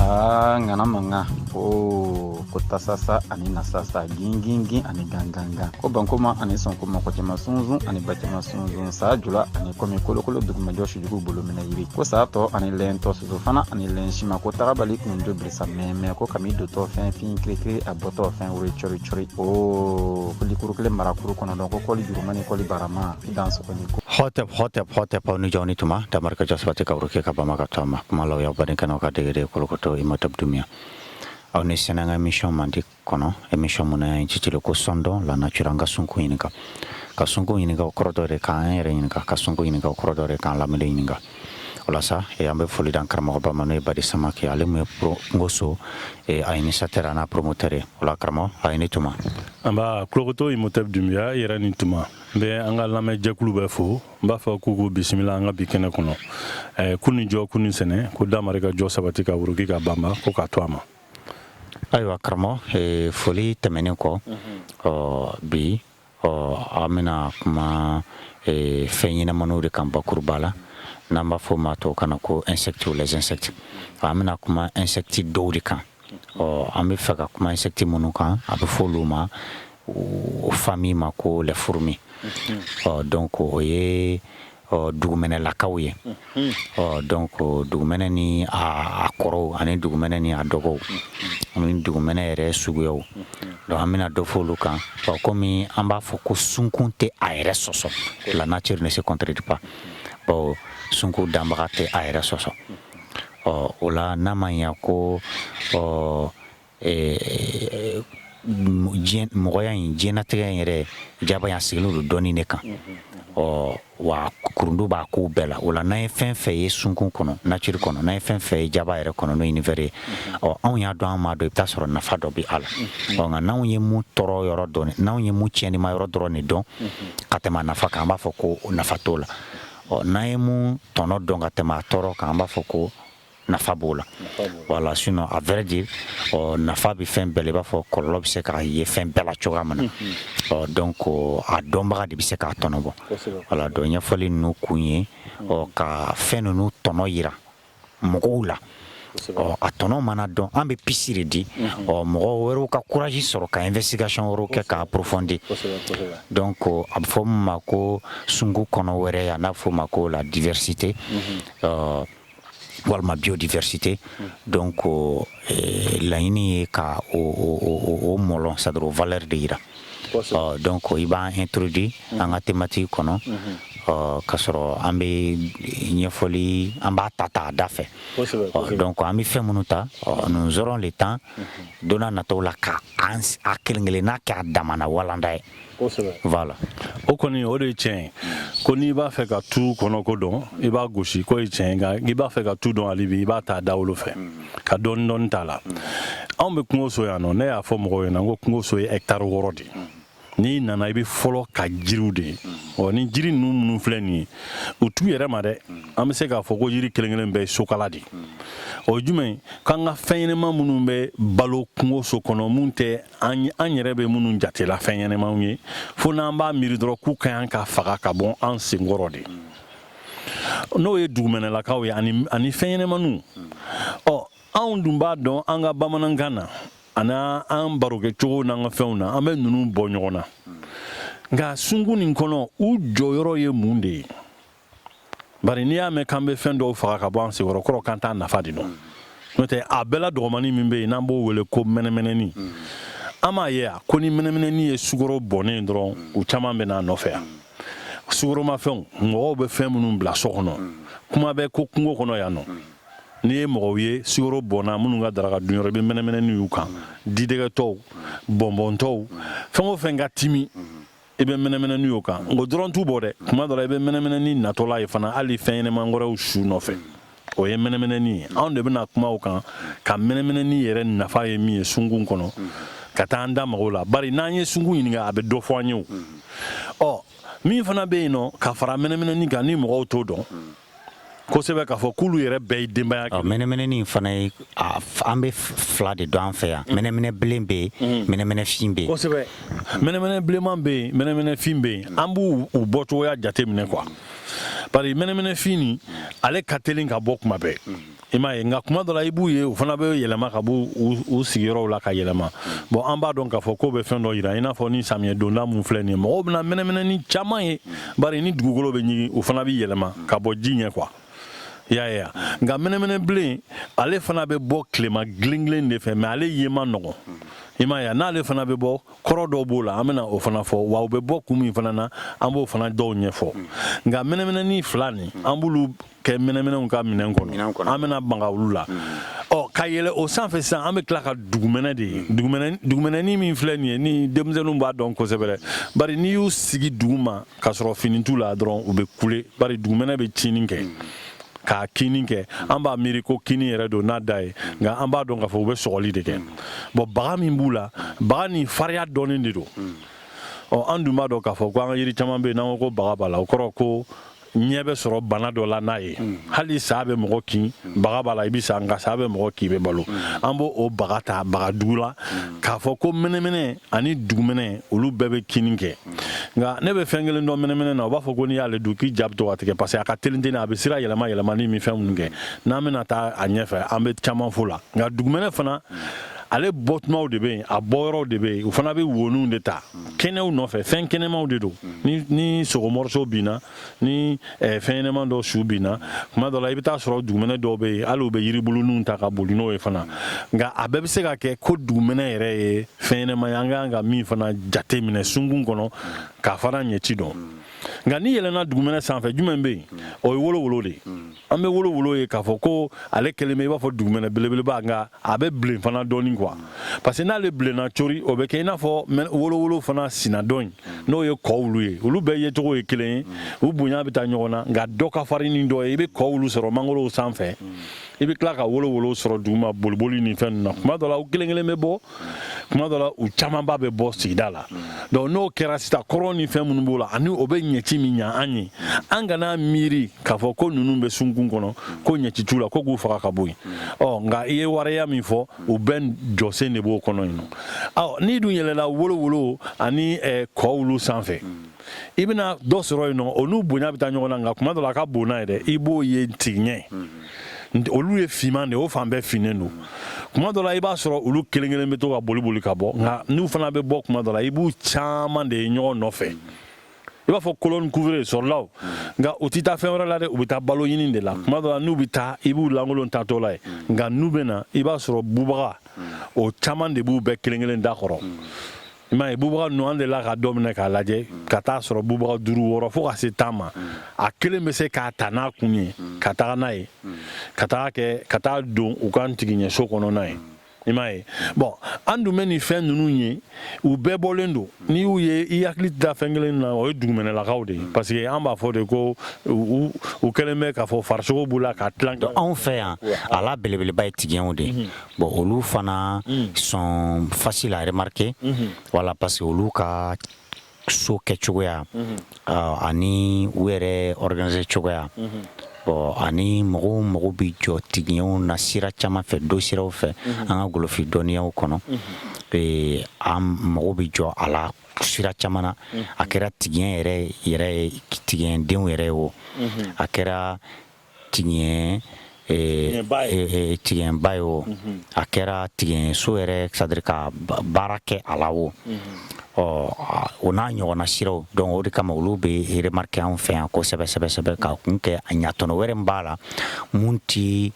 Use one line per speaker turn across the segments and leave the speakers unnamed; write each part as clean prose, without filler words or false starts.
Aa, ŋana mankan ko ko tasasa ani nasasa, gingingin ani gangangan, ko bankoma ani sɔnkoma, ko cɛma sunsun ani bacɛma sunsun, saa jula ani kɔmi, kolokolo dugumajɔ, sujugu bolo minɛ yiri, ko saa tɔ ani lɛn tɔ, soso fana ani lɛn sima, ko tagabali kundo birisa mɛmɛ, ko kami dotɔ fɛn fin kirikiri, a bɔtɔ fɛn wuri cɔri cɔri, o ko likuru kelen marakuru kɔnɔ, ko kɔli juruma ni kɔli barama i dan sɔgɔni ko.
Hotep, hotep, hotep, aw ni jɔ ni tuma damarika jasabati ka woroke ka bama ka to a ma kuma la y'aw baden kɛnɛw ka degede kolokoto Imhotep Doumbia aw ni sɛnɛ ka émission mandi kɔnɔ, émission mun na intitulé ko "Sondons la nature". An ka sunko ɲininka, ka sunko ɲininka, o kɔrɔ dɔ de k'an yɛrɛ ɲininka, ka sunko ɲininka, o kɔrɔ dɔ de k'an lamɛnni ɲininka. O la sa, an bɛ foli d'an karamɔgɔba ma, n'o ye Badi Samake, ale mun ye kungoso a initiateur a n'a promoteur ye. O la karamɔgɔ, a ye ni tuma.
An b'a Kulokoto Imhotep Doumbia, i yɛrɛ ni tuma. N bɛ an ka lamɛnjɛkulu bɛɛ fo. N b'a fɔ k'u k'u bisimila an ka bi kɛnɛ kɔnɔ. Ku ni jɔ, ku ni sɛnɛ, ko damari ka jɔ sabati ka wuruki ka banba, ko k'a to a ma.
Ayiwa karamɔgɔ, foli tɛmɛnen kɔ, ɔ bi ɔ an bɛna kuma fɛn ɲɛnamaniw de kan bakuruba la, n'an b'a fɔ o ma tubabukan na ko insectes ou les insectes. An bɛna kuma insectes dɔw de kan. Ɔ an bɛ fɛ ka kuma insectes minnu kan, a bɛ fɔ olu ma, o famille ma, ko les fourmis. Ɔ donc o ye ɔ dugumɛnɛlakaw ye. Ɔ donc dugumɛnɛ ni a kɔrɔw ani dugumɛnɛ ni a dɔgɔw ani dugumɛnɛ yɛrɛ suguyaw, donc an bɛna dɔ fɔ olu kan. Ɔ komi an b'a fɔ ko sunkun tɛ a yɛrɛ sɔsɔ, la nature ne se contredit pas, bon sunkun danbaga tɛ a yɛrɛ sɔsɔ. Ɔ o la, n'a ma ɲɛ ko ɔ diɲɛ mɔgɔya in, diɲɛnatigɛ in yɛrɛ jabaya sigilen don dɔɔni de kan. Ɔ wa kurundu b'a kow bɛɛ la. O la, n'an ye fɛn fɛn ye sunkun kɔnɔ, nature kɔnɔ, n'an ye fɛn fɛn ye jaba yɛrɛ kɔnɔ, n'o univers ye, ɔ anw y'a dɔn, an m'a dɔn, i bɛ taa sɔrɔ nafa dɔ bɛ a la. Ɔ nka n'anw ye mun tɔɔrɔ yɔrɔ dɔn, n'anw ye mun tiɲɛnima yɔrɔ dɔrɔn de dɔn ka tɛmɛ a nafa kan, an b'a fɔ ko nafa t'o la. Ɔ n'an ye mun tɔnɔ dɔn ka tɛmɛ a tɔɔrɔ kan, an b'a fɔ ko nafa b'o la. Voilà, sinon à vrai dire, ɔ nafa bɛ fɛn bɛɛ la, i b'a fɔ kɔlɔlɔ bɛ se k'a ye fɛn bɛɛ la cogoya min na. Ɔ donc a dɔnbaga de bɛ se k'a tɔnɔ bɔ. Voilà, donc ɲɛfɔli ninnu kun ye ɔ ka fɛn ninnu tɔnɔ yira mɔgɔw la. Ɔ a tɔnɔ mana dɔn, an bɛ piste de di, ɔ mɔgɔ wɛrɛw ka courage sɔrɔ ka investigation wɛrɛw kɛ k'a approfondir. Donc a bɛ fɔ min ma ko sunku kɔnɔ wɛrɛ ya, n'a bɛ fɔ o ma ko la diversité walima biodiversité. Donc laɲini ye ka o mɔlɔn, c'est à dire o valeur de yira. Ɔ donc i b'an introduit an ka thématique kɔnɔ, ɔ k'a sɔrɔ an bɛ ɲɛfɔli, an b'a ta ta a da fɛ. Ɔ donc an bɛ fɛn minnu ta, ɔ nous aurons le temps don n'a nataw la ka an a kelen kelenna kɛ a damana walanda ye. Voilà.
O kɔni, o de ye tiɲɛ ye, ko n'i b'a fɛ ka tu kɔnɔ ko dɔn, i b'a gosi, k'o ye tiɲɛ ye. Nka i b'a fɛ ka tu dɔn hali bi, i b'a ta dawolo fɛ ka dɔɔni dɔɔni t'a la. Anw bɛ kungo so yan nɔ, ne y'a fɔ mɔgɔw ɲɛna ko kungo so ye hectare 6 de ye. N'i nana, i bɛ fɔlɔ ka jiriw de ye. Ɔ ni jiri ninnu minnu filɛ nin ye, u t'u yɛrɛ ma dɛ. An bɛ se k'a fɔ ko jiri kelen kelen bɛɛ ye sokala de ye. O ye jumɛn ye? K'an ka fɛn ɲɛnɛma minnu bɛ balo kungo so kɔnɔ, mun tɛ an yɛrɛ bɛ minnu jatela fɛn ɲɛnɛmaw ye, fo n'an b'a miiri dɔrɔn k'u ka kan ka faga ka bɔ an senkɔrɔ de, n'o ye dugumɛnɛlakaw ye ani fɛn ɲɛnɛmaninw. Ɔ anw dun b'a dɔn, an ka bamanankan na ani an barokɛcogo n'an ka fɛnw na, an bɛ ninnu bɔ ɲɔgɔn na. Nka sunkun nin kɔnɔ, u jɔyɔrɔ ye mun de ye? Bari n'i y'a mɛn k'an bɛ fɛn dɔw faga ka bɔ an senkɔrɔ, kɔrɔ k'an t'a nafa de dɔn. N'o tɛ, a bɛɛ la dɔgɔmani min bɛ yen n'an b'o wele ko mɛnɛmɛnɛni, an m'a ye a ko ni mɛnɛmɛnɛni ye sukaro bɔnnen dɔrɔn, u caman bɛ n'a nɔfɛ yan. Sukaromafɛnw, mɔgɔw bɛ fɛn minnu bila so kɔnɔ, kuma bɛ ko kungo kɔnɔ yan nɔ, n'i ye mɔgɔw ye sukaro bɔnna minnu ka daraka dunyɔrɔ, i bɛ mɛnɛmɛnɛni y'u kan, didɛgɛtɔw, bɔnbɔntɔw, fɛn o fɛn ka timi, i bɛ mɛnɛmɛnɛni y'o kan. O dɔrɔn t'u bɔ dɛ, kuma dɔ la i bɛ mɛnɛmɛnɛni natɔla ye fana hali fɛn ɲɛnɛman wɛrɛw su nɔfɛ. O ye mɛnɛmɛnɛni ye. Anw de bɛna kuma o kan, ka mɛnɛmɛnɛni yɛrɛ nafa ye min ye sunkun kɔnɔ, ka taa an da mago la. Bari n'an ye sunkun ɲininka, a bɛ dɔ fɔ an ye. O ɔ min fana bɛ yen nɔ ka fara mɛnɛmɛnɛni kan, ni mɔgɔw t'o dɔn kosɛbɛ, k'a fɔ k'olu yɛrɛ bɛɛ ye denbaya
kelen. Mɛnɛmɛnɛni fana ye, an bɛ fila de dɔn an fɛ yan. Mɛnɛmɛnɛ bilen bɛ yen, mɛnɛmɛnɛ fin bɛ yen.
Kosɛbɛ, mɛnɛmɛnɛ bilenman bɛ yen, mɛnɛmɛnɛ fin bɛ yen. An b'u u bɔcogoya jate minɛ quoi. Bari mɛnɛmɛnɛ fin nin, ale ka teli ka bɔ kuma bɛɛ. I m'a ye, nka kuma dɔ la i b'u ye, u fana bɛ yɛlɛma ka b'u u sigiyɔrɔw la ka yɛlɛma. Bon, an b'a dɔn k'a fɔ k'o bɛ fɛn dɔ yira, i n'a fɔ ni samiyɛ donda mun filɛ nin ye, mɔgɔw bɛna mɛnɛmɛnɛni caman ye, bari ni dugukolo bɛ ɲigin, u fana bɛ yɛlɛma ka bɔ ji ɲɛ quoi. I y'a ye wa? Nka mɛnɛmɛnɛ bilen, ale fana bɛ bɔ tilema gilen-gilen de fɛ, mais ale ye man nɔgɔn. I m'a ye, n'ale fana bɛ bɔ, kɔrɔ dɔw b'o la, an bɛna o fana fɔ. Wa u bɛ bɔ kun min fana na, an b'o fana dɔw ɲɛfɔ. Nka mɛnɛmɛnɛni fila nin, an b'olu kɛ mɛnɛmɛnɛw ka minɛn kɔnɔ, an bɛna maga olu la. Ɔ, ka yɛlɛ o sanfɛ sisan, an bɛ tila ka dugumɛnɛ de ye. Dugumɛnɛni min filɛ nin ye, ni denmisɛnninw b'a dɔn kosɛbɛ dɛ, bari n'i y'u sigi dugu ma k'a sɔrɔ fini t'u la dɔrɔn, u bɛ kule, bari dugumɛnɛ bɛ cinni kɛ k'a kinni kɛ. An b'a miiri ko kinni yɛrɛ don n'a da ye, nka an b'a dɔn k'a fɔ u bɛ sɔgɔli de kɛ. Bon, baga min b'u la, baga ni fariya dɔɔnin de don. Ɔ, an dun b'a dɔn k'a fɔ ko an ka yiri caman bɛ yen, n'an ko ko baga b'a la, o kɔrɔ ko ɲɛ bɛ sɔrɔ bana dɔ la n'a ye. Hali sa bɛ mɔgɔ kin, baga b'a la, i bɛ sa, nka sa bɛ mɔgɔ kin, i bɛ balo. An b'o o baga ta baga dugu la k'a fɔ ko mɛnɛmɛnɛ ani dugumɛnɛ, olu bɛɛ bɛ kinni kɛ. Nka ne bɛ fɛn kelen dɔn mɛnɛmɛnɛ na, u b'a fɔ ko n'i y'ale dun, k'i ja bɛ to ka tigɛ, parce que a ka teli ten, a bɛ sira yɛlɛma yɛlɛma ni min fɛn minnu kɛ. N'an bɛna taa a ɲɛfɛ, an bɛ caman fo la. Nka dugumɛnɛ fana, ale bɔtumaw de bɛ yen, a bɔyɔrɔw de bɛ yen. U fana bɛ woninw de ta kɛnɛw nɔfɛ, fɛn kɛnɛmaw de don. Ni sogo morceau binna, ni fɛn ɲɛnɛman dɔ su binna, kuma dɔ la i bɛ taa sɔrɔ dugumɛnɛ dɔw bɛ yen, hali u bɛ yiribuluninw ta ka boli n'o ye fana. Nka a bɛɛ bɛ se ka kɛ ko dugumɛnɛ yɛrɛ ye fɛn ɲɛnɛma ye, an ka kan ka min fana jate minɛ sunkun kɔnɔ k'a fana ɲɛci dɔn. Nka n'i yɛlɛnna dugumɛnɛ sanfɛ, jumɛn bɛ yen? O ye wolowolo de ye. An bɛ wolowolo ye k'a fɔ ko ale kɛlen bɛ i b'a fɔ dugumɛnɛ belebeleba, nka a bɛ bilen fana dɔɔnin quoi, parce que n'ale bilenna cori, o bɛ kɛ i n'a fɔ wolowolo fana sina dɔ in, n'o ye kɔwulu ye. Olu bɛɛ yecogo ye kelen ye, u bonya bɛ taa ɲɔgɔn na, nka dɔ ka farin ni dɔ ye. I bɛ kɔwulu sɔrɔ mangorow sanfɛ, i bɛ tila ka wolowolo sɔrɔ duguma boliboli ni fɛn ninnu na. Kuma dɔ la u kelen kelen bɛ bɔ, kuma dɔ la u camanba bɛ bɔ sigida la. Donc n'o kɛra sisan, kɔrɔ ni fɛn minnu b'o la ani o bɛ ɲɛci min ɲa an ye, an kana miiri k'a fɔ ko ninnu bɛ sunkun kɔnɔ, ko ɲɛci t'u la, ko k'u faga ka bɔ yen. Ɔ, nka i ye wariya min fɔ, u bɛɛ jɔsen de b'o kɔnɔ yen nɔ. Ɔ, n'i dun yɛlɛla wolowolo ani kɔwulu sanfɛ, i bɛna dɔ sɔrɔ yen nɔ, o n'u bonya bɛ taa ɲɔgɔn na, nka kuma dɔ la a ka bon n'a ye dɛ, i b'o ye tigiɲɛ. Olu ye finman de ye, o fan bɛɛ finnen don. Kuma dɔ la i b'a sɔrɔ olu kelen kelen bɛ to ka boli boli ka bɔ, nka n'u fana bɛ bɔ, kuma dɔ la i b'u caman de ye ɲɔgɔn nɔfɛ, i b'a fɔ colonne couverte sɔrɔlaw. Nka u tɛ taa fɛn wɛrɛ la dɛ, u bɛ taa balo ɲini de la. Kuma dɔ la n'u bɛ taa, i b'u lankolon taatɔ la ye, nka n'u bɛ na, i b'a sɔrɔ bubaga o caman de b'u bɛɛ kelen kelen da kɔrɔ. I m'a ye, bubaga ninnu, an delila ka dɔ minɛ k'a lajɛ ka taa sɔrɔ bubaga duuru, wɔɔrɔ, fo ka se 10 ma, a kelen bɛ se k'a ta n'a kun ye ka taga n'a ye, ka taga kɛ ka taa don u ka ntigiɲɛso kɔnɔna ye. I m'a ye. Bon, an dun bɛ nin fɛn ninnu ye, u bɛɛ bɔlen don. N'i y'u ye, i hakili tɛ taa fɛn kelen na, o ye dugumɛnɛlakaw de ye, parce que an b'a fɔ de ko u kɛlen bɛ k'a fɔ farisogo b'u la ka tilan.
Anw fɛ yan, a la belebeleba ye tigɛnw de ye. Bon, olu fana sont faciles à remarquer, voilà, parce que olu ka so kɛcogoya ani u yɛrɛ organiser cogoya, bon, ani mɔgɔw mago bɛ jɔ tigiɲɛw na sira caman fɛ, do siraw fɛ, an ka golofi dɔnniyaw kɔnɔ, an mago bɛ jɔ a la sira caman na. A kɛra tigiɲɛ yɛrɛ yɛrɛ ye, tigiɲɛdenw yɛrɛ ye o, a kɛra tigiɲɛ tigɛnba ye o, a kɛra tigɛso yɛrɛ, c'est à dire ka baara kɛ a la o, ɔ, o n'a ɲɔgɔnna siraw. Donc o de kama olu bɛ remarquer anw fɛ yan kosɛbɛ sɛbɛ sɛbɛ, ka kun kɛ a ɲatɔnɔ wɛrɛ min b'a la, mun ti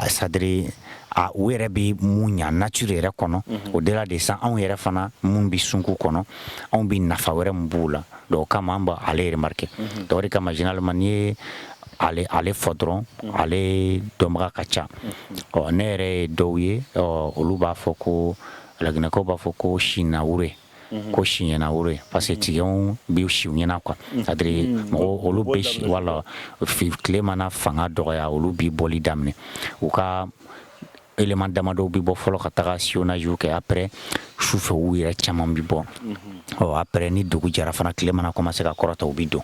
c'est à dire a u yɛrɛ bɛ mun ɲa nature yɛrɛ kɔnɔ, au delà de ça, anw yɛrɛ fana mun bɛ sunku kɔnɔ, anw bɛ nafa wɛrɛ min b'u la. Donc o kama an b'ale remarquer. Donc o de kama, généralement, n'i ye ale fɔ dɔrɔn, ale dɔnbaga ka ca. Ɔ, ne yɛrɛ ye dɔw ye, ɔ, olu b'a fɔ ko laginɛkaw b'a fɔ ko sinawure, ko siɲɛnawure, parce que tigɛw bɛ si ɲɛna quoi, c'est à dire mɔgɔw olu bɛ si wala tile mana fanga dɔgɔya, olu bi bɔli daminɛ. U ka élément damadɔw bi bɔ fɔlɔ ka taga sillonnage kɛ, après sufɛ u yɛrɛ caman bi bɔ. Ɔ, après ni dugu jɛra fana, tile mana commencer ka kɔrɔta, u bi don.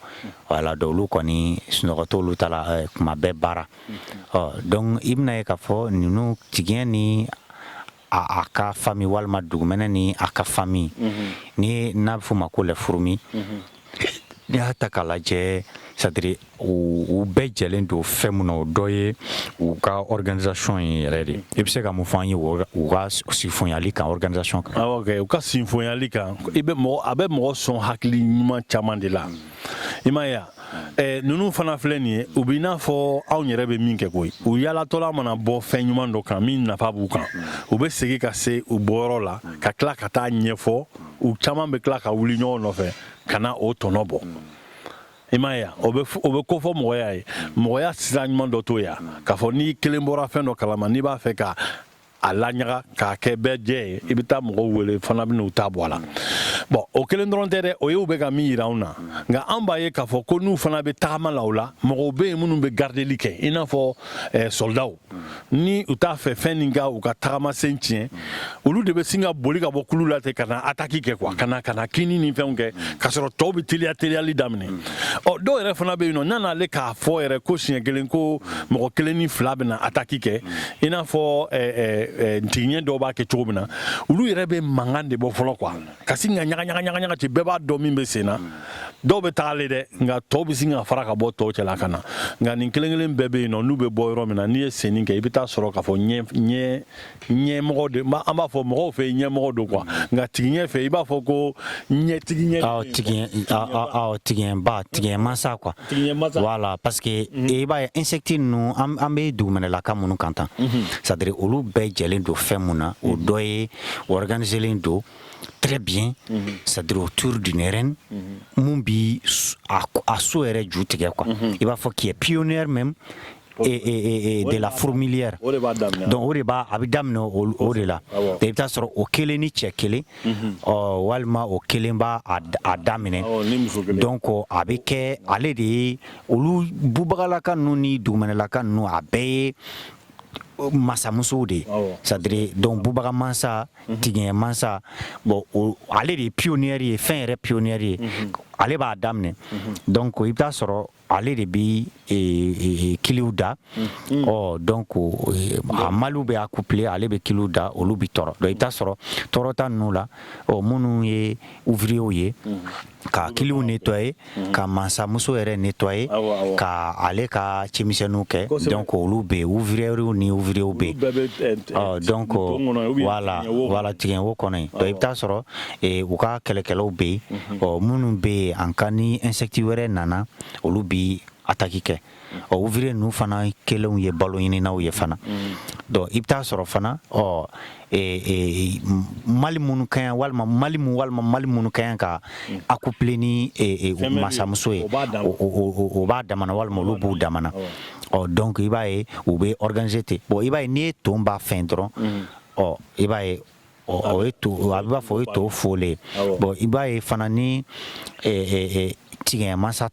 Voilà, donc olu kɔni sunɔgɔ t'olu ta la, kuma bɛɛ baara. Ɔ, donc i bɛna ye k'a fɔ ninnu tigɛ ni a ka famille, walima dugumɛnɛ ni a ka famille, ni n'a bɛ f'o ma ko les fourmis. N'i y'a ta k'a lajɛ, c'est-à-dire u bɛɛ jɛlen don fɛn mun na, o dɔ ye u ka organisation ye yɛrɛ de. I bɛ se ka mun fɔ an ye u ka sinfonyali kan, organisation kan?
Awɔ kɛ, u ka sinfonyali kan, i bɛ mɔgɔ, a bɛ mɔgɔ sɔn hakili ɲuman caman de la. I m'a ye wa, ninnu fana filɛ nin ye, u b'i n'a fɔ anw yɛrɛ bɛ min kɛ koyi. U yaalatɔla mana bɔ fɛn ɲuman dɔ kan min nafa b'u kan, u bɛ segin ka se u bɔyɔrɔ la ka tila ka taa ɲɛfɔ. U caman bɛ tila ka wuli ɲɔgɔn nɔfɛ ka na o tɔnɔ bɔ. I m'a ye, o bɛ kofɔ mɔgɔya ye, mɔgɔya sira ɲuman dɔ t'o ye, k'a fɔ n'i kelen bɔra fɛn dɔ kalama, n'i b'a fɛ ka a laɲaga k'a kɛ bɛɛ jɛ ye, i bɛ taa mɔgɔw wele fana bɛ n'u ta bɔ a la. Bon, o kelen dɔrɔn tɛ dɛ, o ye u bɛ ka min yira anw na. Nka an b'a ye k'a fɔ ko n'u fana bɛ tagama la, o la mɔgɔw bɛ yen minnu bɛ gardeli kɛ, i n'a fɔ soldaw. Ni u t'a fɛ fɛn nin ka u ka tagamasen tiɲɛ, olu de bɛ sin ka boli ka bɔ kulu la ten ka na attaque kɛ quoi, ka na kinni ni fɛnw kɛ, k'a sɔrɔ tɔw bɛ teliya teliyali daminɛ. Ɔ, dɔw yɛrɛ fana bɛ yen nɔ, n'ale k'a fɔ yɛrɛ ko siɲɛ kelen ko mɔgɔ kelen ni fila bɛ na attaque kɛ, i n'a fɔ ntigiɲɛ dɔw b'a kɛ cogo min na, olu yɛrɛ bɛ mankan de bɔ fɔlɔ quoi, ka sin ka ɲaga ɲaga ɲaga ɲaga ci. Bɛɛ b'a dɔn min bɛ sen na. Dɔw bɛ tagalen dɛ, nka tɔw bɛ sin ka fara ka bɔ tɔw cɛla ka na. Nka nin kelen kelen bɛɛ bɛ yen nɔ, n'u bɛ bɔ yɔrɔ min na, n'i ye senni kɛ, i bɛ taa sɔrɔ k'a fɔ ɲɛ ɲɛ ɲɛmɔgɔ de, an b'a fɔ mɔgɔw fɛ yen ɲɛmɔgɔ don quoi, nka tigiɲɛ fɛ, i b'a fɔ ko ɲɛtigi ɲɛ.
Awɔ, tigiɲɛ, awɔ, tigiɲɛba, tigiɲɛ mansa quoi.
Tigiɲɛ mansa.
Voilà, parce que i b'a ye, insecte ninnu, an bɛ dugumɛnɛlaka minnu kan tan, c'est à dire olu bɛɛ jɛlen don fɛn mun na, o dɔ ye organiselen don très bien, c'est-à-dire autour d'une reine mun bi a so yɛrɛ ju tigɛ quoi, i b'a fɔ qui est pionnière même et de la fourmilière.
O de b'a daminɛ.
Donc o de b'a, a bɛ daminɛ o de la. I bɛ taa sɔrɔ o kelen ni cɛ kelen, ɔ, walima o kelen b'a a daminɛ.
Ni muso kelen.
Donc a bɛ kɛ ale de ye. Olu bubagalaka ninnu ni dugumɛnɛlaka ninnu, a bɛɛ ye masamusow de ye, c'est à dire donc bubaga mansa, tigiɲɛ mansa. Bon, o ale de ye pionnière ye, fɛn yɛrɛ pionnière ye, ale b'a daminɛ. Donc i bɛ taa sɔrɔ ale de bi kiliw da. Ɔ, donc a mâlew bɛ accoupler, ale bɛ kiliw da, olu bi tɔɔrɔ. Donc i bɛ taa sɔrɔ tɔɔrɔta ninnu la, ɔ, minnu ye ouvriers ye ka kiliw nettoyer, ka mansamuso yɛrɛ nettoyer, ka ale ka cimisɛnninw kɛ. Donc olu bɛ yen, ouvriers ni ouvriers bɛ yen. Ɔ, donc voilà, tigɛ wo kɔnɔ yen. Donc i bɛ taa sɔrɔ u ka kɛlɛkɛlaw bɛ yen, ɔ, minnu bɛ yen en cas ni insecte wɛrɛ nana, olu bi attaque kɛ. Ɔ, ouvrier ninnu fana kelenw ye balo ɲininaw ye fana. Donc i bɛ taa sɔrɔ fana, ɔ, mâle minnu ka ɲi, walima mâle mun, walima mâle minnu ka ɲi ka accoupler ni masamuso ye, o b'a damana, walima olu b'u damana. Ɔ, donc i b'a ye u bɛ organiser ten. Bon, i b'a ye n'i ye ton b'a fɛn dɔrɔn, ɔ, i b'a ye o ye to, a b'a fɔ o ye to folen. Bon, i b'a ye fana ni tigɛ mansa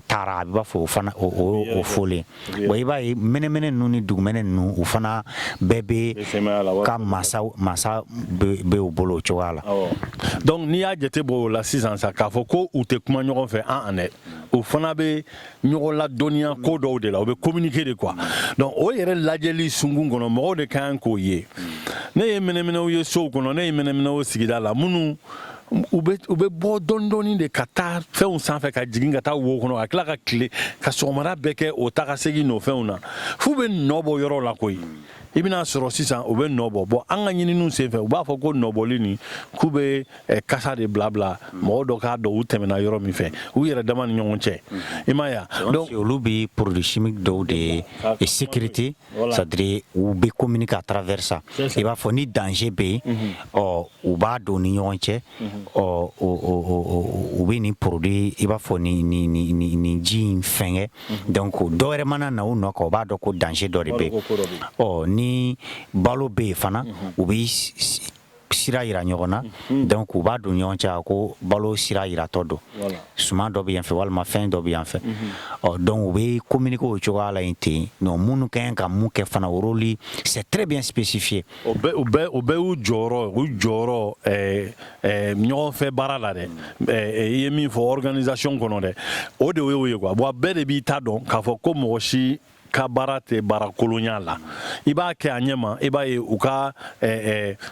taara, a b'a fɔ o fana o folen. Bon, i b'a ye mɛnɛmɛnɛ ninnu ni dugumɛnɛ ninnu, u fana bɛɛ bɛ ka masa masa bɛ u bolo o cogoya la.
Donc n'i y'a jate bɔ o la sisan sa, k'a fɔ ko u tɛ kuma ɲɔgɔn fɛ, an dɛ, u fana bɛ ɲɔgɔn ladɔnniya ko dɔw de la, u bɛ communiquer de quoi. Donc o yɛrɛ lajɛli sunkun kɔnɔ, mɔgɔw de ka kan k'o ye. Ne ye mɛnɛmɛnɛw ye sow kɔnɔ, ne ye mɛnɛmɛnɛw sigida la, minnu u bɛ bɔ dɔɔni dɔɔni de ka taa fɛnw sanfɛ, ka jigin ka taa wo kɔnɔ, ka tila ka tile ka sɔgɔmada bɛɛ kɛ o taga segin n'o fɛnw na, f'u bɛ nɔ bɔ yɔrɔ la koyi. I bɛna sɔrɔ sisan u bɛ nɔ bɔ. Bɔn, an ka ɲininiw senfɛ, u b'a fɔ ko nɔbɔli nin, k'u bɛ kasa de bila bila mɔgɔ dɔ k'a dɔn u tɛmɛna yɔrɔ min fɛ, u yɛrɛ dama ni ɲɔgɔn cɛ. I m'a ye wa?
Donc olu bɛ produit chimique dɔw de sécréter, c'est-à-dire u bɛ communiquer à travers ça. I b'a fɔ ni danger bɛ yen, ɔ, u b'a don ni ɲɔgɔn cɛ, ɔ, u bɛ nin produit, i b'a fɔ nin ji in fɛngɛ. Donc dɔ wɛrɛ mana na u nɔ kan, u b'a dɔn ko danger dɔ de bɛ yen. Ɔ, ni balo bɛ yen fana, u bɛ sira yira ɲɔgɔn na. Donc u b'a don ɲɔgɔn cɛ ko balo sira yiratɔ don, suman dɔ bɛ yan fɛ, walima fɛn dɔ bɛ yan fɛ. Ɔ, donc u bɛ communiquer o cogoya la yen ten. Donc minnu ka kan ka mun kɛ fana, o rôle, c'est très bien spécifié.
O bɛɛ y'u jɔyɔrɔ ɲɔgɔn fɛ baara la dɛ. I ye min fɔ organisation kɔnɔ dɛ, o de y'o ye quoi. Bon, bɛɛ de b'i ta dɔn k'a fɔ ko mɔgɔ si kana ka baara tɛ baara kolonya la. I b'a kɛ a ɲɛ ma, i b'a ye u ka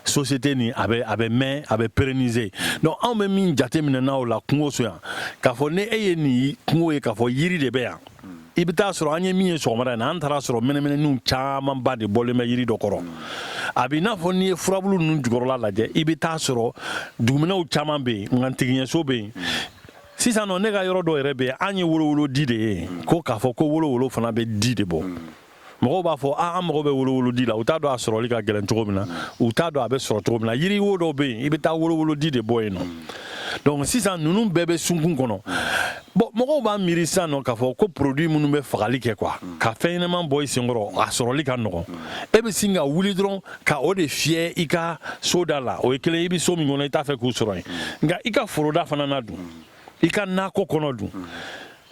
société nin a bɛ mɛn, a bɛ pérenniser. Donc anw bɛ min jateminɛ n'aw la kungo so yan, k'a fɔ ni e ye nin kungo ye, k'a fɔ yiri de bɛ yan, i bɛ taa sɔrɔ an ye min ye sɔgɔmada in na, an taara sɔrɔ mɛnɛmɛnɛninw camanba de bɔlen bɛ yiri dɔ kɔrɔ. A b'i n'a fɔ n'i ye furabulu ninnu jukɔrɔla lajɛ, i bɛ taa sɔrɔ duguminɛw caman bɛ yen, nka ntigiɲɛso bɛ yen. Sisan nɔ, ne ka yɔrɔ dɔ yɛrɛ bɛ yen, an ye wolowolodi de ye, ko k'a fɔ ko wolowolo fana bɛ di de bɔ. Mɔgɔw b'a fɔ a an mago bɛ wolowolodi la, u t'a dɔn a sɔrɔli ka gɛlɛn cogo min na, u t'a dɔn a bɛ sɔrɔ cogo min na. Yiri wo dɔw bɛ yen, i bɛ taa wolowolodi de bɔ yen nɔ. Donc sisan ninnu bɛɛ bɛ sunkun kɔnɔ. Bon, mɔgɔw b'a miiri sisan nɔ k'a fɔ ko produit minnu bɛ fagali kɛ quoi, ka fɛn ɲɛnɛman bɔ i senkɔrɔ, a sɔrɔli ka nɔgɔn. E bɛ sin ka wuli dɔrɔn ka o de fiyɛ i ka so da la. O ye kelen, i bɛ so min kɔnɔ, i t'a fɛ k'u sɔrɔ yen, nka i ka foroda fana na dun, i ka nakɔ kɔnɔ dun,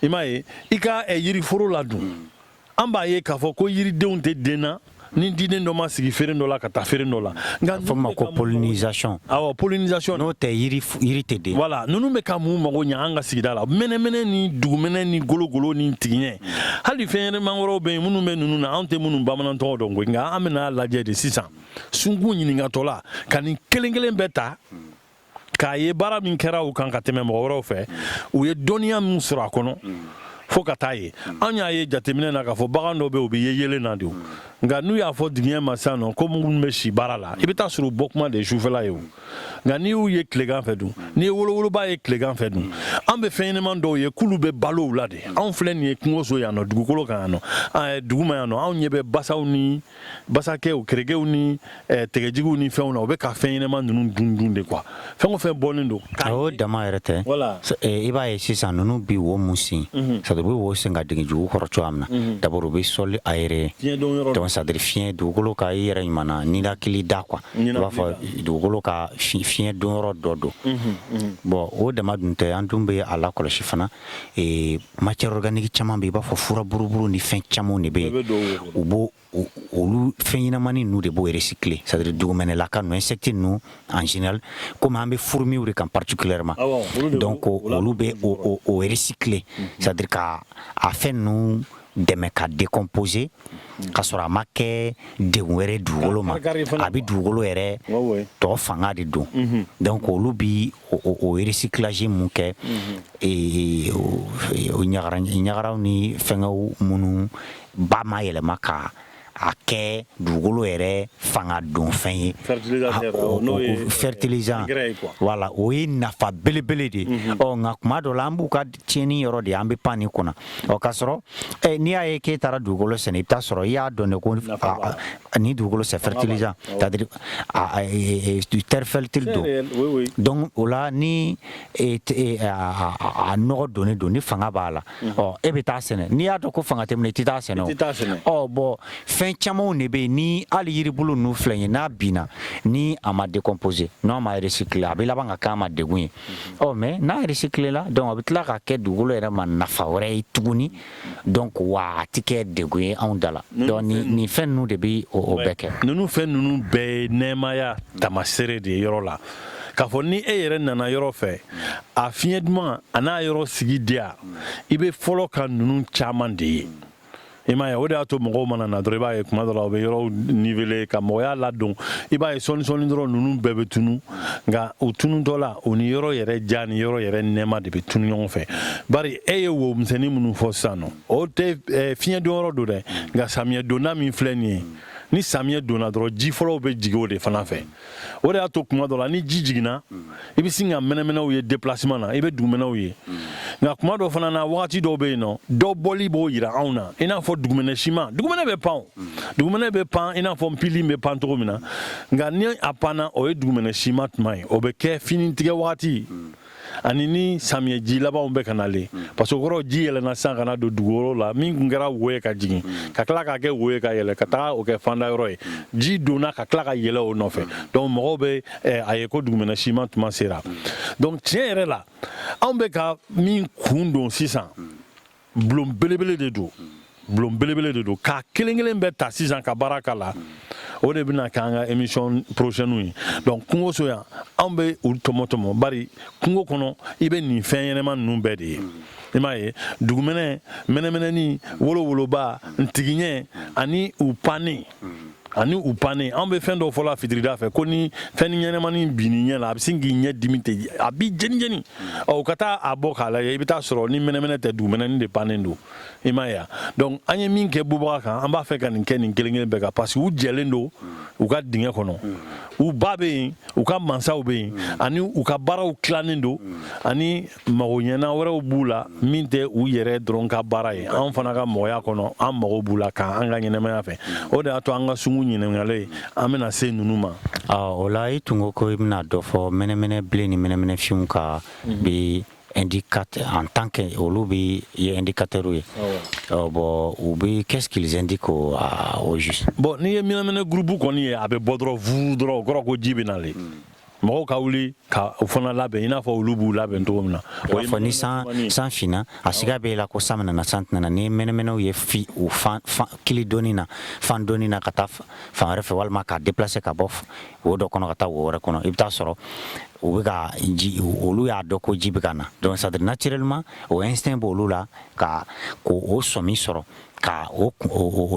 i m'a ye, i ka yiriforo la dun. An b'a ye k'a fɔ ko yiridenw tɛ den na ni diden dɔ ma sigi feere dɔ la ka taa feere dɔ la.
Nka a fɔ ma ko pollinisation.
Awɔ, pollinisation.
N'o tɛ, yiri tɛ den.
Voilà, ninnu bɛ ka mun mago ɲɛ an ka sigida la? Mɛnɛmɛnɛ ni dugumɛnɛ ni gologolo ni tigiɲɛ, hali fɛn ɲɛnɛman wɛrɛw bɛ yen minnu bɛ ninnu na, anw tɛ minnu bamanan tɔgɔ dɔn koyi. Nka an bɛna lajɛ de sisan, sunkun ɲininkatɔ la, ka nin kelen kelen bɛɛ ta k'a ye baara min kɛra u kan ka tɛmɛ mɔgɔ wɛrɛw fɛ, u ye dɔnniya min sɔrɔ a kɔnɔ fo ka taa ye. An y'a ye jateminɛ na k'a fɔ bagan dɔw bɛ yen, u bɛ ye yelen na de. Nka n'u y'a fɔ digiɲɛ ma sisan nɔ ko minnu bɛ si baara la, i bɛ taa sɔrɔ u bɔ kuma de ye sufɛla ye o. Nka n'i y'u ye tilegan fɛ dun, n'i ye wolowoloba ye tilegan fɛ dun, an bɛ fɛn ɲɛnɛman dɔw ye k'olu bɛ balo u la de. Anw filɛ nin ye kungoso yan nɔ, dugukolo kan yan nɔ, duguma yan nɔ, anw ɲɛ bɛ basaw ni basakɛw, kerekew ni tɛgɛjigiw ni fɛnw na, u bɛ ka fɛn ɲɛnɛman ninnu dun dun de quoi, fɛn o fɛn bɔlen don.
O dama yɛrɛ tɛ. I b'a ye sisan, ninnu bi wo mun sen, c'est à dire u bɛ wo sen ka dingɛ jugu kɔrɔ cogoya min na, d'abord u bɛ sol aéré, donc c'est à dire fiɲɛ, dugukolo ka i yɛrɛ ɲuman na ninakili da quoi, i b'a fɔ dugukolo ka fiɲɛ don yɔrɔ dɔ don. Bon, o dama dun tɛ, an dun bɛ a lakɔlɔsi fana, matière organique caman bɛ yen, i b'a fɔ fura buruburu ni fɛn camanw de bɛ yen, u b'o olu fɛn ɲɛnamani ninnu de b'o recycler, c'est à dire dugumɛnɛlaka ninnu, insectes ninnu en général, komi an bɛ fourmis de kan particulièrement, donc olu bɛ o recycler, c'est à dire ka a fɛn ninnu dɛmɛ ka décomposer ka sɔrɔ a ma kɛ degun wɛrɛ dugukolo ma, a bɛ dugukolo yɛrɛ tɔ fanga de don. Donc olu bi o recyclage mun kɛ, o ɲagara ɲagaraw ni fɛngɛw minnu ba ma yɛlɛma ka a kɛ dugukolo yɛrɛ fanga don fɛn ye, fertilisant, voilà, o ye nafa belebele de ye. Ɔ nka kuma dɔ la, an b'u ka tiɲɛni yɔrɔ de ye, an bɛ pan nin kunna. Ɔ k'a sɔrɔ n'i y'a ye k'e taara dugukolo sɛnɛ, i bɛ taa sɔrɔ i y'a dɔn de ko ni dugukolo c'est fertilisant, c'est-à-dire terre fertile don. Donc o la, ni a nɔgɔ donnen don, ni fanga b'a la, ɔ e bɛ taa sɛnɛ. N'i y'a dɔn ko fanga tɛ min na, i tɛ taa sɛnɛ. O ɔ bɔn, fɛn camanw de bɛ yen, ni hali yiribulu ninnu filɛ nin ye, n'a binna, ni a ma décomposer, n'a ma recycler, a bɛ laban ka k'a ma degun ye. Ɔ mais n'a recycler la, donc a bɛ tila ka kɛ dugukolo yɛrɛ ma nafa wɛrɛ ye tuguni. Donc wa a tɛ kɛ degun ye anw da la. Donc nin fɛn ninnu de bɛ o bɛɛ kɛ.
Ninnu fɛn ninnu bɛɛ ye nɛɛmaya taamasere de ye yɔrɔ la, k'a fɔ ni e yɛrɛ nana yɔrɔ fɛ, a fiɲɛ duman a n'a yɔrɔ sigi diya, i bɛ fɔlɔ ka ninnu caman de ye, i m'a ye. O de y'a to mɔgɔw mana na dɔrɔn, i b'a ye kuma dɔ la, u bɛ yɔrɔw niveler ka mɔgɔya ladon. I b'a ye sɔɔni sɔɔni dɔrɔn, ninnu bɛɛ bɛ tunu. Nka u tunutɔ la, u ni yɔrɔ yɛrɛ ja ni yɔrɔ yɛrɛ nɛɛma de bɛ tunu ɲɔgɔn fɛ. Bari e ye wo misɛnnin minnu fɔ sisan nɔ, o tɛ fiɲɛ don yɔrɔ don dɛ. Nka samiyɛ donda min filɛ nin ye, ni samiyɛ donna dɔrɔn, ji fɔlɔw bɛ jigin o de fana fɛ. O de y'a to kuma dɔ la, ni ji jiginna, i bɛ sin ka mɛnɛmɛnɛw ye déplacement na, i bɛ dugumɛnɛw ye. Nka kuma dɔ fana na, wagati dɔw bɛ yen nɔ, dɔ bɔli b'o yira anw na, i n'a fɔ dugumɛnɛ siman, dugumɛnɛ bɛ pan o, dugumɛnɛ bɛ pan i n'a fɔ npili bɛ pan cogo min na. Nka ni a panna, o ye dugumɛnɛ siman tuma ye, o bɛ kɛ fini tigɛ wagati ani ni samiyɛ ji labanw bɛ ka nalen, parce que o kɔrɔ ji yɛlɛnna sisan ka na don dugukolo la, min tun kɛra wo ye ka jigin, ka tila k'a kɛ wo ye ka yɛlɛ ka taga o kɛ fanda yɔrɔ ye, ji donna ka tila ka yɛlɛ o nɔfɛ. Donc mɔgɔw bɛ a ye ko dugumɛnɛ siman tuma sera. Donc tiɲɛ yɛrɛ la, anw bɛ ka min kun don sisan, bulon belebele de don, bulon belebele de don. K'a kelen kelen bɛɛ ta sisan ka baara k'a la, o de bɛna k'an ka émission prochaine ye. Donc kungoso yan, anw bɛ u tɔmɔ tɔmɔ, bari kungo kɔnɔ, i bɛ nin fɛn ɲɛnɛma ninnu bɛɛ de ye. I m'a ye, dugumɛnɛ, mɛnɛmɛnɛni, wolowoloba, ntigiɲɛ ani u pannen ani u pannen. An bɛ fɛn dɔw fɔla fitirida fɛ ko ni fɛn ni ɲɛnɛmani binni ɲɛ la, a bɛ sin k'i ɲɛ dimi ten, a b'i jeni jeni. Ɔ, u ka taa a bɔ k'a lajɛ, i bɛ taa sɔrɔ ni mɛnɛmɛnɛ tɛ, dugumɛnɛni de pannen don. I m'a ye? Donc an ye min kɛ bubaga kan, an b'a fɛ ka nin kɛ nin kelen kelen bɛɛ kan, parce que u jɛlen don u ka dingɛ kɔnɔ, u ba bɛ yen, u ka mansaw bɛ yen, ani u ka baaraw tilannen don, ani magoɲɛna wɛrɛw b'u la min tɛ u yɛrɛ dɔrɔn ka baara ye. An fana ka mɔgɔya kɔnɔ, an mago b'u la k'an ka ɲɛnɛmaya fɛ. O de y'a to an ka sungu ɲininkalen, an bɛna se ninnu ma.
O la, i tun ko ko i bɛna dɔ fɔ mɛnɛmɛnɛ bilen ni mɛnɛmɛnɛ finw ka bi indicateur, en tant que olu bɛ ye indicateur ye. Bon, u bɛ, qu'est-ce qu'ils indiquent au juste?
Bon, n'i ye mɛnɛmɛnɛ groupe kɔni ye, a bɛ bɔ dɔrɔn vuru dɔrɔn, o kɔrɔ ko ji bɛ nalen. Mɔgɔw ka wuli ka u fana labɛn i n'a fɔ olu b'u labɛn cogo min na.
O b'a fɔ ni san finna, a siga b'e la ko san bɛna na, san tɛna na. Ni mɛnɛmɛnɛw ye fi u fan kili dɔɔni na, fan dɔɔni na ka taa fan wɛrɛ fɛ, walima k'a déplacer ka bɔ wo dɔ kɔnɔ ka taa wo wɛrɛ kɔnɔ, i bɛ taa sɔrɔ u bɛ ka ji, olu y'a dɔn ko ji bɛ ka na. Donc c'est à dire naturellement, o instinct b'olu la ka k'o o sɔmi sɔrɔ ka o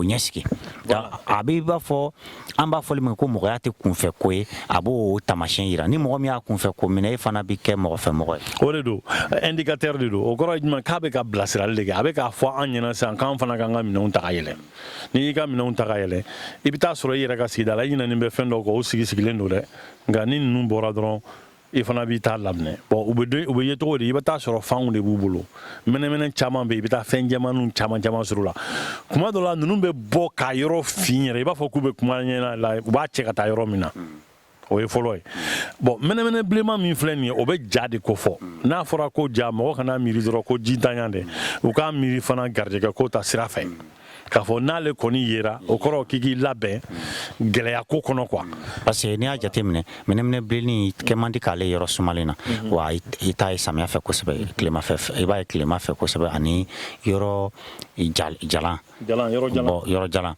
ɲɛsigi. A bɛ i b'a fɔ an b'a fɔli min ko mɔgɔya tɛ kunfɛ ko ye, a b'o taamasiyɛn yira. Ni mɔgɔ min y'a kunfɛ ko minɛ, e fana bɛ kɛ mɔgɔ fɛ mɔgɔ ye.
O de don, indicateur de don. O kɔrɔ ye jumɛn? K'a bɛ ka bilasirali de kɛ, a bɛ k'a fɔ an ɲɛna sisan k'an fana k'an ka minɛnw ta ka yɛlɛ. N'i y'i ka minɛnw ta ka yɛlɛ, i bɛ taa sɔrɔ i yɛrɛ ka sigida la, i ɲinɛnen bɛ fɛn dɔw kɔ, o sigi sigilen don dɛ. Nka ni ninnu bɔra dɔrɔn, i fana b'i ta laminɛ. Bon, u bɛ u bɛ ye cogo di? I bɛ taa sɔrɔ fanw de b'u bolo, mɛnɛmɛnɛ caman bɛ yen, i bɛ taa fɛn jɛmaninw caman caman sɔrɔ la. Kuma dɔ la, ninnu bɛ bɔ k'a yɔrɔ fin yɛrɛ, i b'a fɔ k'u bɛ kuma ɲɛna la, u b'a cɛ ka taa yɔrɔ min na. O ye fɔlɔ ye. Bon, mɛnɛmɛnɛ bilenman min filɛ nin ye, o bɛ ja de kofɔ. N'a fɔra ko ja, mɔgɔ kana miiri dɔrɔn ko jitanya dɛ, u k'a miiri fana garijɛgɛ ko ta sira fɛ, k'a fɔ n'ale kɔni yera, o kɔrɔ k'i k'i labɛn gɛlɛya ko kɔnɔ quoi.
Parce que n'i y'a jateminɛ, mɛnɛmɛnɛ bilenni kɛ man di k'ale yɔrɔ sumalen na. Wa i t'a ye samiya fɛ kosɛbɛ, tilema fɛ i b'a ye, tilema fɛ kosɛbɛ, ani yɔrɔ jalan.
Jalan, yɔrɔ jalan.
Bon, yɔrɔ jalan.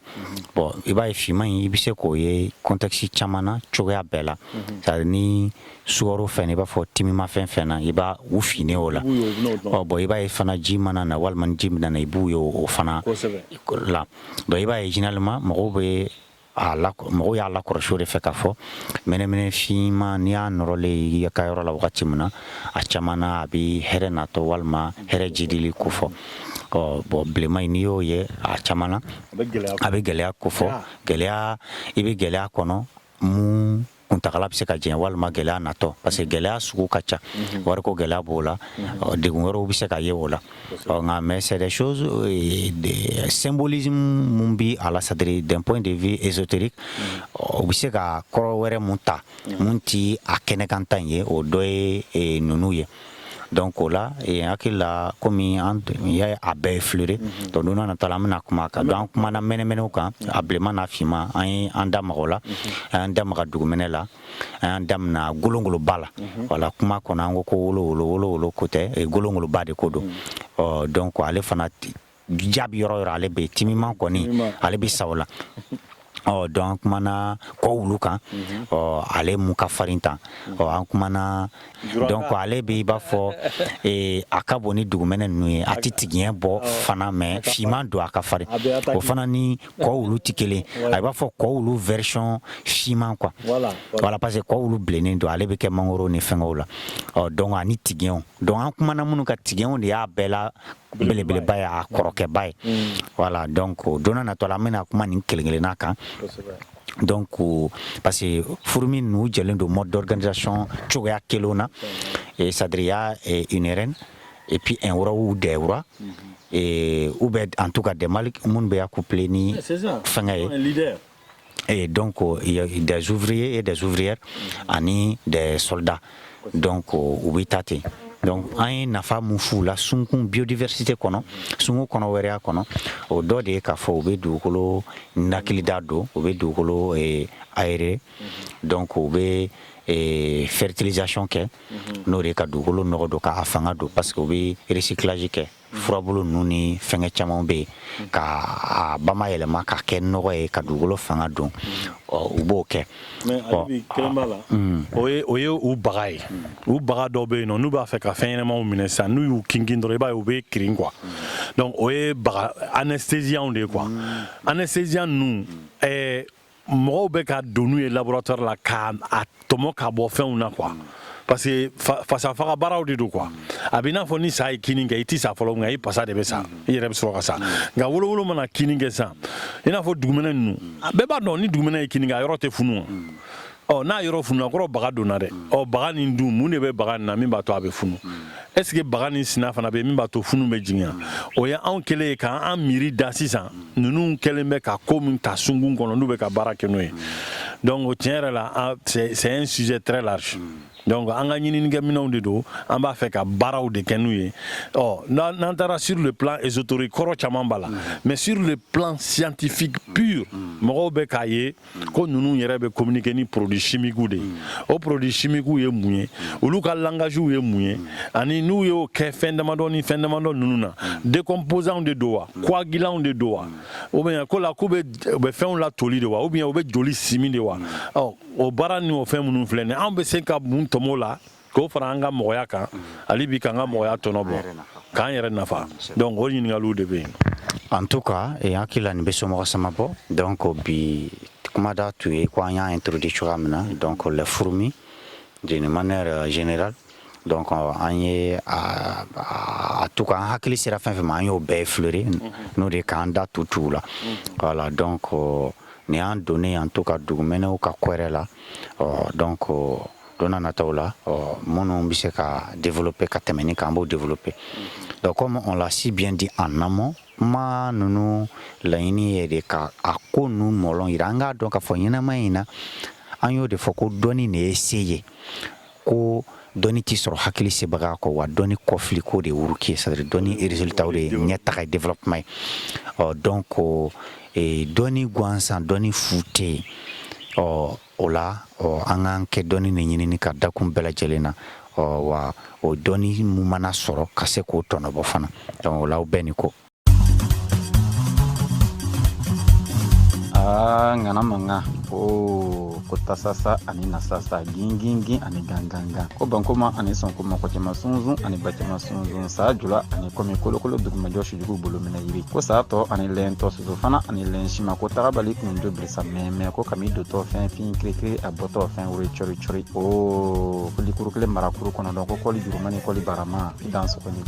Bon, i b'a ye finman in, i bɛ se k'o ye contexte caman na, cogoya bɛɛ la. C'est à dire ni sukaro fɛn, i b'a fɔ timimafɛn fɛn na, i b'a u finnen o la. Ɔ bon, i b'a ye fana ji mana na walima ni ji bɛna na, i b'u ye o fana la. Donc i b'a ye généralement mɔgɔw bɛ a la, mɔgɔw y'a lakɔlɔsi o de fɛ k'a fɔ mɛnɛmɛnɛ finman, n'i y'a nɔrɔlen i ka yɔrɔ la wagati min na, a caman na a bɛ hɛrɛ natɔ walima hɛrɛ jidili kofɔ. Ɔ bon, bilenman in, n'i y'o ye, a caman na a bɛ gɛlɛya kofɔ, gɛlɛya, i bɛ gɛlɛya kɔnɔ mun kuntagala bɛ se ka janya walima gɛlɛya natɔ, parce que gɛlɛya sugu ka ca, wariko gɛlɛya b'o la, degun wɛrɛw bɛ se ka ye o la. Nka mais c'est des choses de symbolisme mun bi a la, c'est à dire d'un point de vue ésotérique, o bɛ se ka kɔrɔ wɛrɛ mun ta mun ti a kɛnɛkan ta in ye, o dɔ ye ninnu ye. Donc o la, n hakili la, komi an y'a a bɛɛ effleuré, donc don n'a nata la, an bɛna kuma a kan. Donc an kumana mɛnɛmɛnɛw kan, a bilenman n'a finman, an ye an da maga o la, an y'an da maga dugumɛnɛ la, an y'an da mina golongoloba la. Wala kuma kɔnɔ, an ko ko wolo wolo wolo wolo ko tɛ, golongoloba de ko don. Ɔ donc ale fana jaabi yɔrɔ yɔrɔ, ale bɛ timiman kɔni, ale bɛ sa o la. Ɔ donc an kumana kɔwulu kan, ɔ ale mun ka farin tan. Ɔ an kumana, donc ale bɛ i b'a fɔ a ka bon ni dugumɛnɛ ninnu ye, a tɛ tigiɲɛ bɔ fana, mais finman don, a ka farin. O fana ni kɔwulu tɛ kelen, a b'a fɔ kɔwulu version finman quoi. Voilà, parce que kɔwulu bilennen don, ale bɛ kɛ mangoro ni fɛngɛw la. Ɔ donc ani tigiɲɛw, donc an kumana minnu kan, tigiɲɛw de y'a bɛɛ la belebeleba ye, a kɔrɔkɛba ye. Voilà, donc don n'a natɔ la, an bɛna kuma nin kelen kelenna kan. Donc parce que fourmi ninnu jɛlen don mode d'organisation cogoya kelenw na, et c'est à dire il y a une reine et puis un roi ou des rois, et ou bien en tout cas des mâles minnu bɛ accoupler ni fɛngɛ ye. Et donc il y a des ouvriers et des ouvrières ani des soldats. Donc u bɛ taa ten. Donc an ye nafa mun f'u la sunkun biodiversité kɔnɔ, sunkun kɔnɔ wɛrɛya kɔnɔ, o dɔ de ye k'a fɔ u bɛ dugukolo nakilida don, u bɛ dugukolo aéré, donc u bɛ fertilisation kɛ, n'o de ye ka dugukolo nɔgɔ don, k'a fanga don, parce que u bɛ recyclage kɛ, furabulu ninnu ni fɛngɛ caman bɛ yen, ka a bamayɛlɛma k'a kɛ nɔgɔ ye, ka dugukolo fanga don. Ɔ, u b'o kɛ.
Mais hali bi, kelen b'a la, o ye u baga ye. U baga dɔw bɛ yen nɔ, n'u b'a fɛ ka fɛn ɲɛnamaw minɛ sisan, n'u y'u kinkin dɔrɔn, i b'a ye u bɛ kirin quoi. Donc o ye baga anesthésiant de ye quoi. Anesthésiant ninnu, mɔgɔw bɛ ka don n'u ye laboratoire la k'a a tɔmɔ ka bɔ fɛnw na quoi, parce que fasa faga baaraw de don quoi. A bɛ i n'a fɔ ni sa ye kini kɛ, i ti sa fɔlɔ, nka i pasa de bɛ sa, i yɛrɛ bɛ sɔrɔ ka sa. Nka wolowolo mana kini kɛ sisan, i n'a fɔ dugumɛnɛ ninnu, bɛɛ b'a dɔn ni dugumɛnɛ ye kini kɛ, a yɔrɔ tɛ funu wa? Ɔ, n'a yɔrɔ fununa, a kɔrɔ baga donna dɛ. Ɔ, baga nin dun, mun de bɛ baga nin na min b'a to a bɛ funu? Est ce que baga nin sina fana bɛ yen min b'a to funu bɛ jigin? O ye anw kɛlen ye k'an miiri da sisan. Ninnu kɛlen bɛ ka ko min ta sunkun kɔnɔ, n'u bɛ ka baara kɛ n'o ye. Donc o tiɲɛ yɛrɛ la, c'est un sujet très large. Donc an ka ɲininikɛminɛnw de don, an b'a fɛ ka baaraw de kɛ n'u ye. Ɔ, n'an taara sur le plan ésotérique, kɔrɔ caman b'a la, mais sur le plan scientifique pur, mɔgɔw bɛ k'a ye ko ninnu yɛrɛ bɛ communiquer ni produits chimiques de ye. O produits chimiques ye mun ye? Olu ka langage ye mun ye? Ani n'u y'o kɛ fɛn damadɔ ni fɛn damadɔ ninnu na, décomposants de don wa, coagulants de don wa, ou bien ko la k'u bɛ u bɛ fɛnw latoli de wa, ou bien u bɛ joli simi de wa? Ɔ, o baara ni o fɛn minnu filɛ nin ye, anw bɛ se ka mun tɔmɔ o la k'o fara an ka mɔgɔya kan hali bi, k'an ka mɔgɔya tɔnɔ bɔ, k'an yɛrɛ nafa? Donc o ɲininkaliw de bɛ yen.
En tout cas, hakili la nin bɛ somɔgɔ sama bɔ. Donc bi kumada tun ye ko an y'a introduit cogoya min na, donc les fourmis d'une manière générale. Donc an ye a tout cas, an hakili sera fɛn fɛn ma, an y'o bɛɛ effleurer, n'o de ye k'an da tu tu la. Voilà, donc nin y'an donnen en tout cas dugumɛnɛw ka kɔrɛ la. Donc don n'a nataw la, minnu bɛ se ka développer ka tɛmɛ nin kan, an b'o développer. Donc comme on l'a si bien dit en amont, kuma ninnu laɲini ye de ka a ko ninnu mɔlɔn yira an k'a dɔn k'a fɔ ɲɛnamaya in na, an y'o de fɔ ko dɔnni de ye se ye, ko dɔnni tɛ sɔrɔ hakili sebaga kɔ, wa dɔnni kɔfili ko de ye wuruki ye, c'est à dire dɔnni résultat de ye ɲɛtaga ye, développement ye. Ɔ, donc dɔnni gansan, dɔnni fu tɛ yen. Ɔ, o la, ɔ, an k'an kɛ dɔnni de ɲinini ka dakun bɛɛ lajɛlen na. Ɔ, wa o dɔnni mun mana sɔrɔ, ka se k'o tɔnɔbɔ fana. Donc o la, aw bɛɛ ni ko.
Aa, ŋana mankan o ko tasasa ani nasasa, gingingin ani gangangan, ko bankoma ani sɔnkoma, kɔcɛma sunsun ani bacɛma sunsun, saa jula ani kɔmi kolokolo, dugumajɔ sujugu bolo minɛ yiri, ko saa tɔ ani lɛntɔ, soso fana ani lɛn sima, ko tagabali kunjo birisa mɛmɛ, ko kami dotɔ fɛn fin kirikiri, a bɔtɔ fɛn wuri cɔri cɔri, o ko likuru kelen marakuru kɔnɔntɔn, ko kɔli juruma ni kɔli barama i dan sɔgɔ ni.